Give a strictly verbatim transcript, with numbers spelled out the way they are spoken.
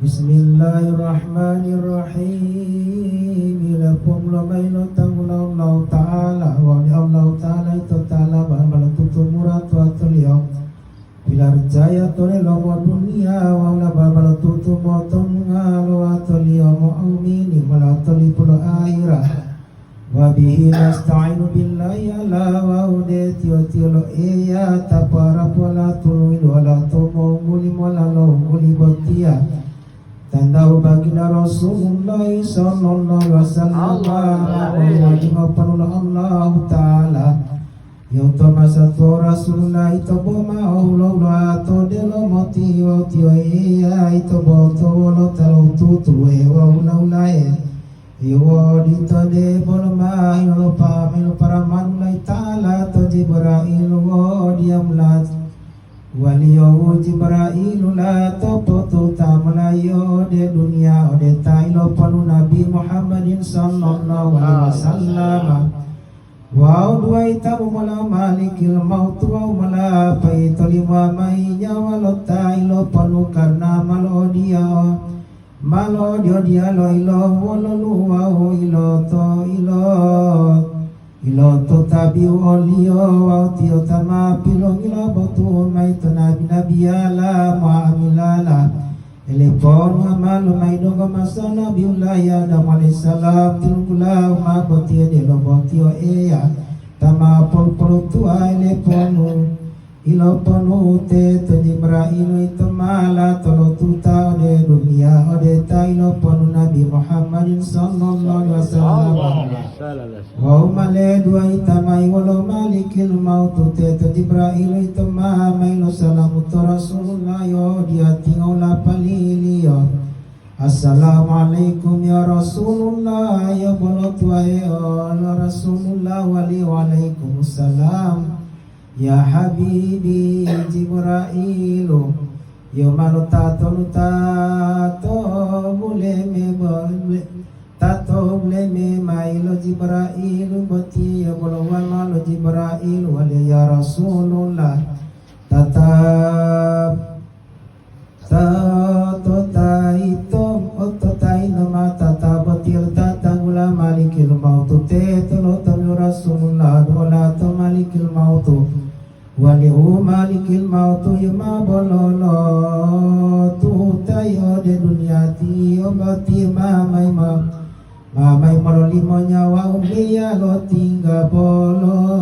Bismillahirrahmanirrahim. Ila pomulo mayi lo tanggula Allahu Ta'ala, wa li Allahu Ta'ala ito tala bambala tutumura tuatoliyo. Pilarcaya tole lomo duniya, wa la bambala tutu motonga lo atoliyo mu'mini mola tolipulo ahira. Wa bihi nasta'inu billahi ala wa ude tiyo-tiyo lo Eya ta parapola tuluidu ala to mongguli mola longguli botiya. Tandau baginda Rasulullah sallallahu alaihi wasallam, Allahumma amin. Wa lima panulo Allahu Ta'ala. Yau to masa to Rasulullah ito bo ma ohula-hula to delo moti wau tiyo iya ito bo to wolo talo tutu e wau laulae. Iwo dito de bolo ma hilo pa melo paramanu lai ta'ala to Jibrailu wo diyamu lati. Waliyo wu Jibrailu lato potuta molayi ode duniya ode ta iloponu Nabi Muhammadin sallallahu alaihi wasallam. Wawu duwayi tawu mola Malikil Mautu wawu mola payito limowa mayi nyawa lo ta iloponu karna ma lo'odiya, ma lo'odiya-diya lo ilo wololuwawu iloto ilo. Ilototabiu oliyo wawu tiyo ta ma pilongila botu mayi to nabi-nabiyala nga'amilala. Eleponu amalu mayi donggo masa Nabiyullahi Adam alaihissalam, tilunggulau ma botiye delo botiyo Eya ta ma polu-polutuwa eleponu. Iloponu teto Jibrailu ito ma lato lotuta ode duniya ode ta iloponu Nabi Muhammadin sallallahu alaihi wasallam. Wawu ma ledua ita mayi wolo Malikil Mautu teto Jibrailu ito ma mayi lo salamu to Rasulullah yo diya tingola paliliyo. Assalamualaikum ya Rasulullah, ya bolo tuwaeo lo Rasulullah, wali waalaikumsalam. Ya habibi Jibrailu, yo malo tatonu tato buleme bole, tato buleme mayi lo Jibrailu boti, yo bolo wama lo Jibrailu wali ya Rasulullah. Tatap Tototaito, ototaino mata ta botiyo tatanggula Malikil Mautu teto lo talu Rasulullah dola to Malikil Mautu. Walihu Malikil Mautu yima bololo tutai ode duniya tiyo boti mamai ma, mamai mololimo nyawa umbiya lo tingga bolo.